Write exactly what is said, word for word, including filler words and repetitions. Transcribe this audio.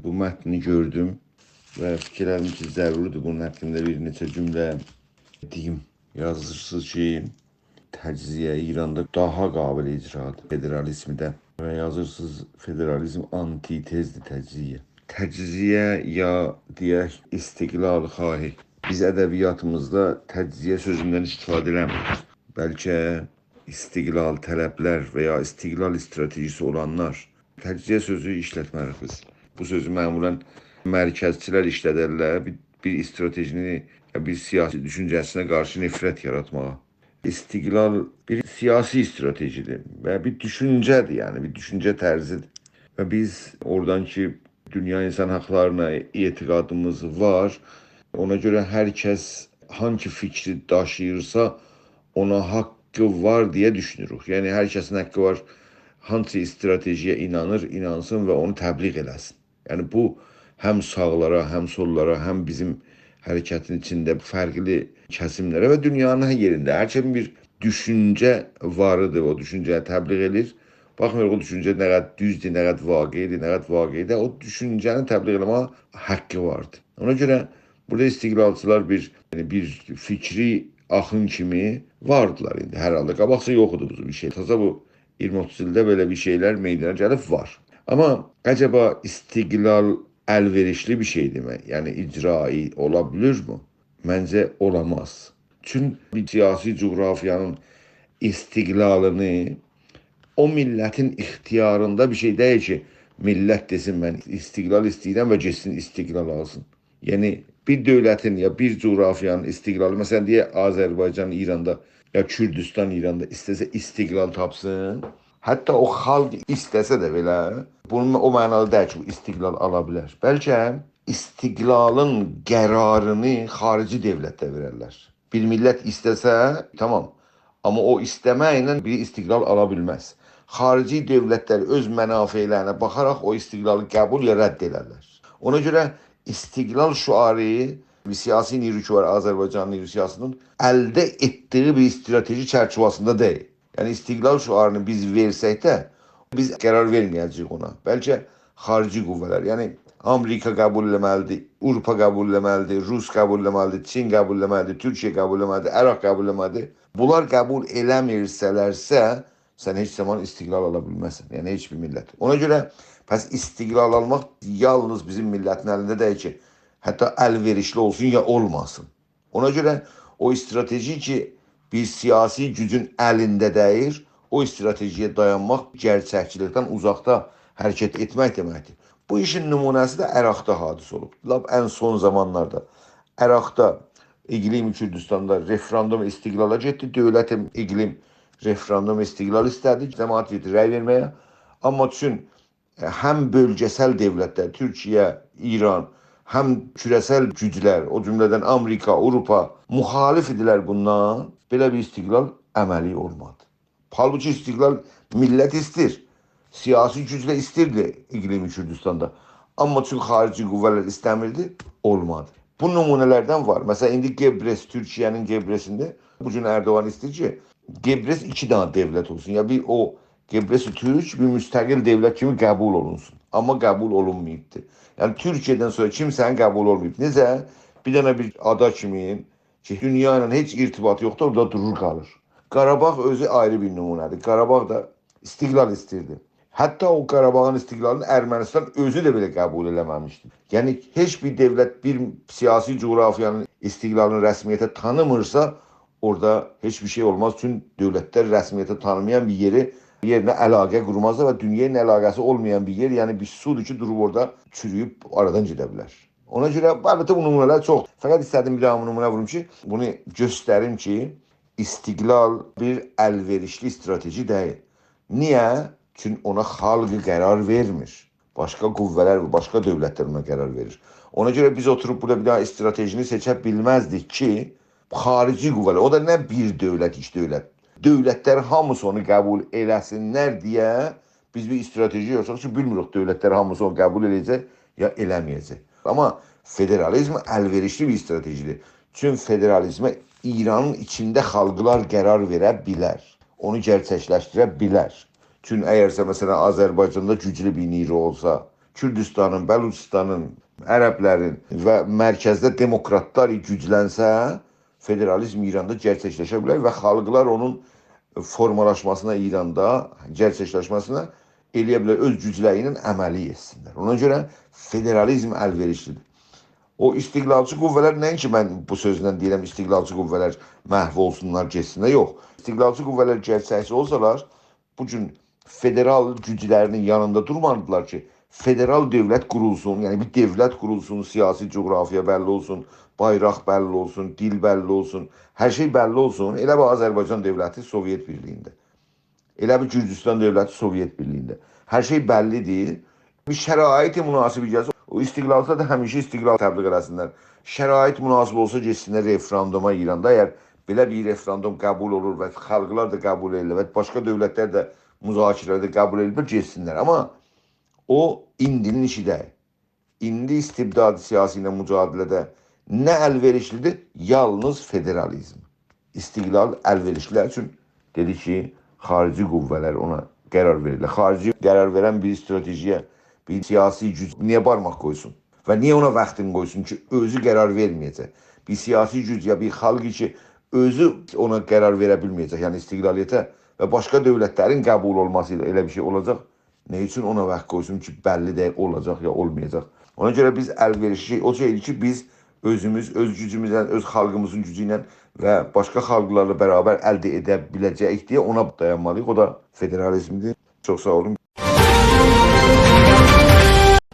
بو متنی گؤردوم و فیکیر ائله‌دیم کی، ضروری‌دیر بونون حاقیندا بیر نئچه جمله دئییم. یازیرسینیز کی، تجزیه ایراندا داها قابل اجرادیر فدرالیزمدن. و یازیرسینیز، فدرالیزم آنتی‌تزدیر تجزیه‌یه. تجزیه یا دئیک استقلال‌خواهی. بیز ادبیاتیمیزدا تجزیه سؤزوندن استفاده ائله‌میریک. بلکه استقلال‌طلب‌لر و یا استقلال استراتژی‌سی اولانلار تجزیه سؤزو ایشلتمه‌ریک بیز. بو سؤزو معمولاً مرکزچی‌لر ایشلدرلر. بیر، بیر استراتژینی، یا بیر سیاسی دوشونجه‌سینه قارشی نفرت یاراتماغا. استقلال بیر سیاسی استراتژی‌دیر و بیر دوشونجه‌دیر، یعنی بیر دوشونجه طرزی‌دیر. و بیز اورادان کی، دونیا اینسان حاقلارینا اعتقادیمیز وار، اونا گؤره هر کس هانسی فیکری داشیییرسا، اونا حاققی وار دئیه دوشونوروک. یعنی هر کسین حاققی وار، هانسی استراتژی‌یه اینانیر، اینانسین و اونو تبلیغ ائله‌سین. یعنی بو هم ساغلارا، هم سوللارا، هم بیزیم حرکتین ایچینده فرقلی کسیملره و دونیانین هر یئرینده هر کسین بیر دوشونجه واری‌دیر، او دوشونجه‌نی تبلیغ ائدیر. باخمایاراق او دوشونجه نه قدر دوزدور، نه قدر واقعی‌دیر، نه قدر واقعی دئییل، او دوشونجه‌نی تبلیغ ائله‌مه‌یه حاققی واردیر. اونا گؤره بورادا استقلالچی‌لار بیر، یعنی بیر فیکری آخین کیمی واردیلار ایندی هر حالدا. قاباقجا یوخ ایدی بو بیر شئی. تازا بو ایگیرمی اوتوز ایلده بئله بیر شئیلر میدانا گلیب وار. آمما عجبا استقلال الوئریشلی بیر شئی‌دیرمی؟ یعنی اجرایی اولا بیلیرمی؟ منجه اولاماز. چون بیر سیاسی جغرافیانین استقلالینی او میللتین اختیاریندا بیر شئی دئییل کی، میللت دئسین: «من استقلال ایسته‌ییرم»، و گئتسین استقلال آلسین. یعنی بیر دؤولتین یا بیر جغرافیانین استقلالی، مثلاً دئیک آذربایجان ایراندا یا کوردوستان ایراندا ایسته‌سه استقلال تاپسین، حتی او خالق ایسته‌سه ده بئله، بونون او معنادا دئییل کی، بو استقلال آلا بیلر. بلکه استقلالین قرارینی خاریجی دؤولتلر وئررلر. بیر میللت ایسته‌سه، تامام. آمما او ایسته‌مکله بیر استقلال آلا بیلمز. خاریجی دؤولتلر اؤز منافعلرینه باخاراق او استقلالی قبول یا رد ائدرلر. اونا گؤره استقلال شعاری بیر سیاسی نیرو کی وار، آذربایجان نیرو سیاسی‌نین الده ائتدیگی بیر استراتژی چرچیوه‌سینده دئییل. یعنی استقلال شعارینی بیز وئرسک ده، بیز قرار وئرمه‌یه‌جه‌ییک اونا. بلکه خاریجی قوه‌لر، یعنی آمریکا قبول ائله‌مه‌لی‌دیر، آوروپا قبول ائله‌مه‌لی‌دیر، روس قبول ائله‌مه‌لی‌دیر، چین قبول ائله‌مه‌لی‌دیر، تورکیه قبول ائله‌مه‌لی‌دیر، عراق قبول ائله‌مه‌لی‌دیر. بونلار قبول ائله‌میرسه‌لرسه، سن هئچ زامان استقلال آلا بیلمزسن. یعنی هئچ بیر میللت. اونا گؤره پس استقلال آلماق یالنیز بیزیم میللتین الینده دئییل کی، حتی الوئریشلی اولسون یا اولماسین. اونا گؤره او استراتژی کی، بیر سیاسی گوجون الینده دئییل، او استراتژی‌یه دایانماق گئرچکچیلیکدن اوزاقدا حرکت ائتمک دئمکدیر. بو ایشین نمونه‌سی ده عراقدا حادث اولوب. لاپ ان سون زامانلاردا عراقدا، اقلیم کوردوستاندا رفراندوم استقلالا گئتدی. دؤولت اقلیم رفراندوم استقلال ایسته‌دی. جماعت گئتدی رأی وئرمه‌یه. آمما چون هم بؤلگه‌سل دؤولتلر، تورکیه، ایران، هم کوره‌سل گوجلر، او جمله‌دن آمریکا، آوروپا مخالف ایدیلر بوندان، بئله بیر استقلال عملی اولمادی. حالبوکی استقلال میللت ایسته‌ییر، سیاسی گوجلر ایسته‌ییردی اقلیم کوردوستاندا. آمما چون خاریجی قوه‌لر ایسته‌میردی، اولمادی. بو نمونه‌لردن وار. مثلاً ایندی قبرس، تورکیه‌نین قبرسینده بو گون اردوغان ایسته‌ییر کی، قبرس ایکی دنه دؤولت اولسون. یا بیر او قبرس تورک بیر مستقل دؤولت کیمی قبول اولونسون. آمما قبول اولونماییبدی. یعنی تورکیه‌دن سونرا کیمسه‌نین قبول اولماییب. نئجه؟ بیر دنه بیر آدا کیمی کی، دونیا ایله هئچ ارتباطی یوخدور، اورادا دورور قالیر. قاراباغ اؤزو آیری بیر نمونه‌دیر. قاراباغ دا استقلال ایسته‌ییردی. حتی او قاراباغین استقلالینی ارمنستان اؤزو ده بئله قبول ائله‌مه‌میشدی. یعنی هئچ بیر دؤولت بیر سیاسی جغرافیانین استقلالینی رسمیته تانیمیرسا، اورادا هئچ بیر شئی اولماز. چون دؤولتلر رسمیته تانیمایان بیر یئری، یئرینه علاقه قورمازلار و دونیا ایله علاقه‌سی اولمایان بیر یئر، یعنی بیر سودور کی، دوروب اورادا چورویوب آرادان گئده بیلر. اونا گؤره، البته، بو نمونه‌لر چوخدور. فقط ایسته‌دیم بیر دنه نمونه ووروم کی، بونو گؤستریم کی، استقلال بیر الوئریشلی استراتژی دئییل. نییه؟ چون اونا خالق قرار وئرمیر. باشقا قوه‌لر و باشقا دؤولتلر اونا قرار وئریر. اونا گؤره بیز اوتوروب بورادا بیر دنه استراتژینی سئچه بیلمزدیک کی، خاریجی قوه‌لر، او دا نه بیر دؤولت، ایکی دؤولت، دؤولتلر هامیسی اونو قبول ائله‌سینلر دئیه بیز بیر استراتژی یوخسا کی، بیلمیریک دؤولتلر هامیسی اونو قبول ائله‌یه‌جک یا ائله‌مه‌یه‌جک. آمما فدرالیزم الوئریشلی بیر استراتژی‌دیر. چون فدرالیزمه ایرانین ایچینده خالقلار قرار وئره بیلر. اونو گئرچکلشدیره بیلر. چون اگرسه، مثلاً، آذربایجاندا گوجلو بیر نیرو اولسا، کوردوستانین، بلوچستانین، عربلرین و مرکزده دموکراتلار گوجلنسه، فدرالیزم ایراندا گئرچکلشه بیلر و خالقلار اونون فورمالاشماسینا ایراندا، گئرچکلشمه‌سینه ائلیه بیلر، اؤز گوجلری ایله عملی ائتسینلر. اونا گؤره فدرالیزم الوئریشلیدیر. او استقلالچی قوه‌لر، نه‌اینکی من بو سؤزله دئییرم، استقلالچی قوه‌لر محو اولسونلار، گئتسینلر، یوخ. استقلالچی قوه‌لر گئرچکچی اولسالار، بو گون فدرال گوجلرینین یانیندا دورمالیدیلار کی، فدرال دؤولت قورولسون، یعنی بیر دؤولت قورولسون، سیاسی جغرافیا بللی اولسون، بایراق بللی اولسون، دیل بللی اولسون، هر شئی بللی اولسون. ائله بیر آذربایجان دؤولتی سووئت بیرلیگینده. ائله بیر گورجوستان دؤولتی سووئت بیرلیگینده. هر شئی بللیدیر. بیر شرایط مناسبی گلسه، او استقلالچیلار دا همیشه استقلال تبلیغ ائله‌سینلر. شرایط مناسب اولسا، گئتسینلر رفراندوما ایراندا. اگر بئله بیر رفراندوم قبول اولور و خالقلار دا قبول ائدیرلر و باشقا دؤولتلر ده مذاکره‌لرده قبول ائدیب، گئتسینلر. آمما او ایندی‌نین ایشی دئییل. ایندی استبداد سیاسی ایله مجادله‌ده نه الوئریشلیدیر؟ یالنیز فدرالیزم. استقلال الوئریشلیدیر. چون دئدیک کی، خارجی قوه‌لر اونا قرار وئریرلر. خارجی قرار وئرن بیر استراتژی‌یه، بیر سیاسی گوج نییه بارماق قویسون؟ و نییه اونا واختین قویسون کی، اؤزو قرار وئرمه‌یه‌جک؟ بیر سیاسی گوج یا بیر خالق کی، اؤزو اونا قرار وئره بیلمه‌یه‌جک، یعنی استقلالیته و باشقا دؤولتلرین قبول اولماسی ایله ائله بیر شئی اولاجاق. نه اوچون اونا واخت قویسون کی، بللی دئییل اولاجاق یا اولمایاجاق؟ اونا گؤره بیز الوئریشلی شئی، او شئیدیر کی، بیز اؤزوموز، اؤز گوجوموزله، اؤز خالقیمیزین گوجو ایله و باشقا خالقلارلا برابر الده ائده بیله‌جه‌ییک دئیه اونا دایانمالی‌ییق. او دا فدرالیزمدیر. چوخ ساغ اولون.